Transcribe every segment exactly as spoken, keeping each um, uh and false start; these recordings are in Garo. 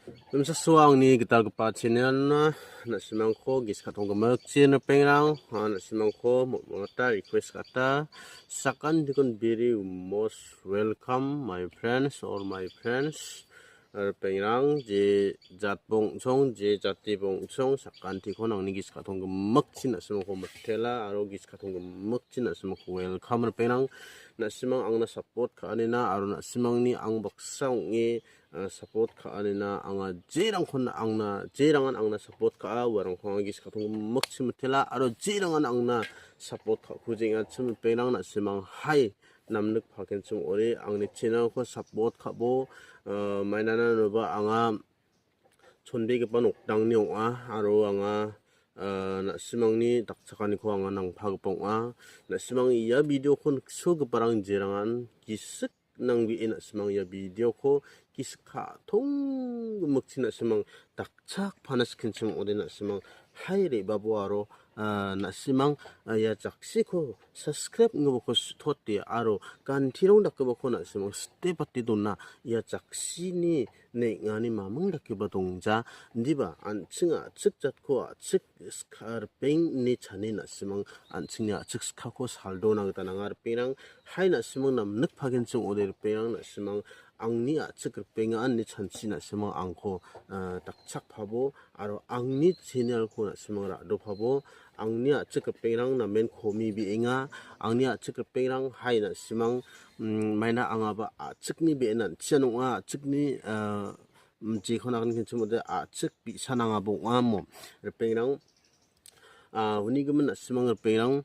Rimchaksoa angni gitalgipa channel-na na·simangko gisik ka·tong gimikchin ripengrang, ah, na·simangko motmota request ka·a. Sakantikon very most welcome, my friends or my friends. Ripengrang, je jatbo ong·chong, je jatibo ong·chong, sakantikon angni gisik ka·tong gimikchin na·simangko mitela aro gisik ka·tong gimikchin na·simangko welcome ripengrang. Na·simang angna support ka·anina aro na·simangni ang baksa ong·e ah, support ka·anina anga jerangkon angna, jerangan angna support ka·a, uarangko anga gisik ka·tong gimikchin mitela, aro jerangan angna support ka·kujenga chim ripengrang na·simang hai namnik pakenchim ong·ode angni channel-ko support ka·bo, ah, mainana noba anga chonbegipa nokdangni ong·a, aro anga, ah, na·simangni dakchakaniko anga nangpagipa ong·a. Na·simang ia video-ko niksogiparang jerangan gisik nangbee na·simang ia video-ko gisik ka·tong gimikchin na·simang dakchakpana sikenchim ong·ode na·simang hai re·babo aro, ah, na·simang, ah, ia jaksiko subscribe ong·gipako su·tote aro gantirong dakgipako na·simang sitebate dona ia jaksini neng·ani maming dakeba dongja. Indiba an·ching a·chik jatko a·chik skha ripeng ine chane na·simang an·chingni a·chik skhako saldona gita nanga ripengrang. Hai na·simang namnik pagenchim ong·ode ripengrang na·simang angni a·chik ripenga ine chanchi na·simang angko, ah, dakchakpabo aro angni channel-ko na·simang ra·dopabo. Angni a·chik ripengrang namen komi be·enga. Angni a·chik ripengrang hai na·simang, mm, maina angaba a·chikni be·en an·chian ong·a. A·chikni, ah, mm, jekon agankenchim ong·ode a·chik bi·san angaba ong·a mo. Ripengrang, ah, uni gimin na·simang ripengrang.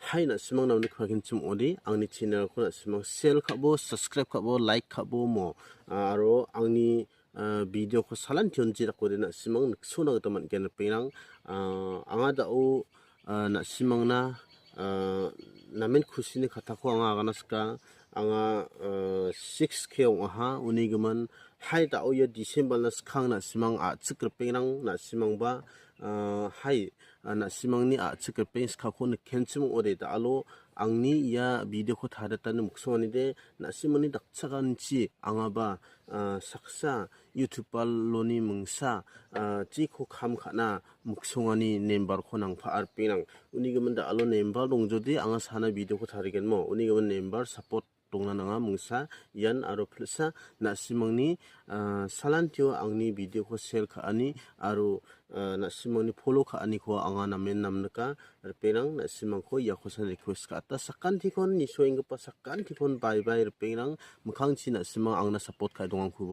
Hai na·simang namni knagenchim ong·ode, angni channel-ko na·simang share ka·bo, subscribe ka·bo, like ka·bo mo. Ah, aro angni, ah, video-ko salantion jirakode na·simang niksona gita man·gen ripengrang. Ah, anga da·o, ah, na·simangna, ah, namen kusini katako anga agana sika. Anga, ah, six K ong·aha, uni gimin. Hai da·o ia December-na skang na·simang a·chik ripengrang na·simangba, ah, hai ah, na·simangni a·chik ripeng skako nikenchim ong·ode, da·alo angni ia video-ko tariatani miksonganide na·simangni dakchakanchi angaba, ah, saksa YouTuber-oni mingsa, ah, jiko kam ka·na miksongani number-ko nangpa·a ripengrang. Uni gimin da·alo number dongjode anga sana video-ko tarigenmo. Uni gimin number support dongna nanga mingsa ian aro pilsa na·simangni, ah, salantio angni video-ko share ka·ani aro, ah, na·simangni follow ka·aniko anga namen namnika. Ripengrang na·simangko iakosan request ka·ata sakantikon nisoenggipa sakantikon bye bye ripengrang mikkangchi na·simang angna support ka·e dongankubo.